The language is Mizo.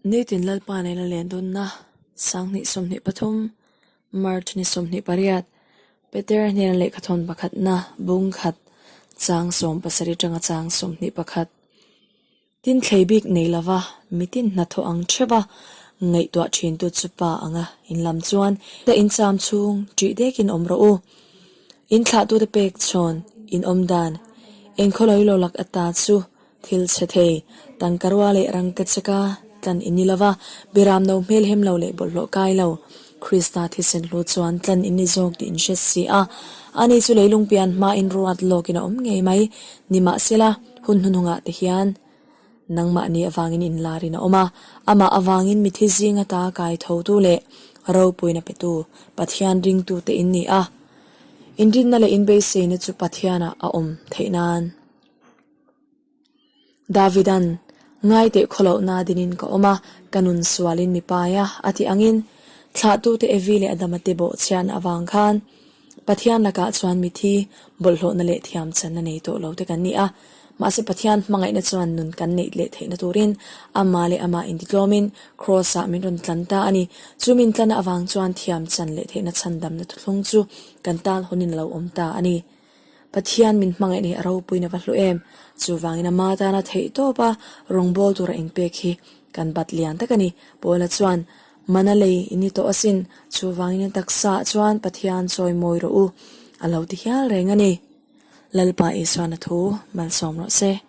Nitin Lalpa nena len dunna 2023 March ni 28 Peter hnena lehkhathawn pakhatna bung khat chang 70 tanga chang 21. Tin thlei bik nei lova mitin hnathawh ang theuh a ngaihtuah thintu chu pa anga in lam chuan ka incham chhung ṭih dekin awm rawh u. In thlahtute pek chhawn in awm dan engkhawlawi lo lak ata chu thil chhe thei tangka rua leh rangka cheka tlan in ni lova biram no hmel hem lo leh bawlhhlawh kai lo Krista thisen hlu chuan tlan in ni zawk tih in hre si a. Ani chu leilung pian hmain ruat lawkin a awm ngei mai. Nimahsela. Hun hnuhnungah te hian nangmahni avangin inlarin a awm a, amah avangin mithi zing ata kai thotu leh ropuina petu Pathian ringtute in ni a. Inrinna leh inbeiseina chu Pathianah a awm theih nan. Davidan, Ngaiteh khawlohna dinin ka awm a, ka nun sualin mi pai a, a tih angin, thlahtute Evi leh Adama te bawhchhiatna avang khan, Pathian lakah chuan mithi bawlhhlawhna leh thiamchanna nei tawh lo te kan ni a, mahse Pathian hmangaihna chuan nun kan neih leh theihna turin amah leh amah intitlawmin Kraws-ah min rawn tlan ta a ni. Chu min tlanna avang chuan thiamchan leh theihna chhandamna thuthlung chu kan tan hawnin a lo awm ta a ni. Pathian min hmangaihna hi a ropuina va hlu em! Chuvangin ama tana theih tawpa rawngbâwl tura inpek hi kan bat lian tak a ni. Paula chuan, Mana lei i ni tawh asin, chuvangin i taksa ah chuan Pathian chawi mawi rawh u, a lo ti hial reng a ni. Lalpa Isuan a thu malsawm rawh se.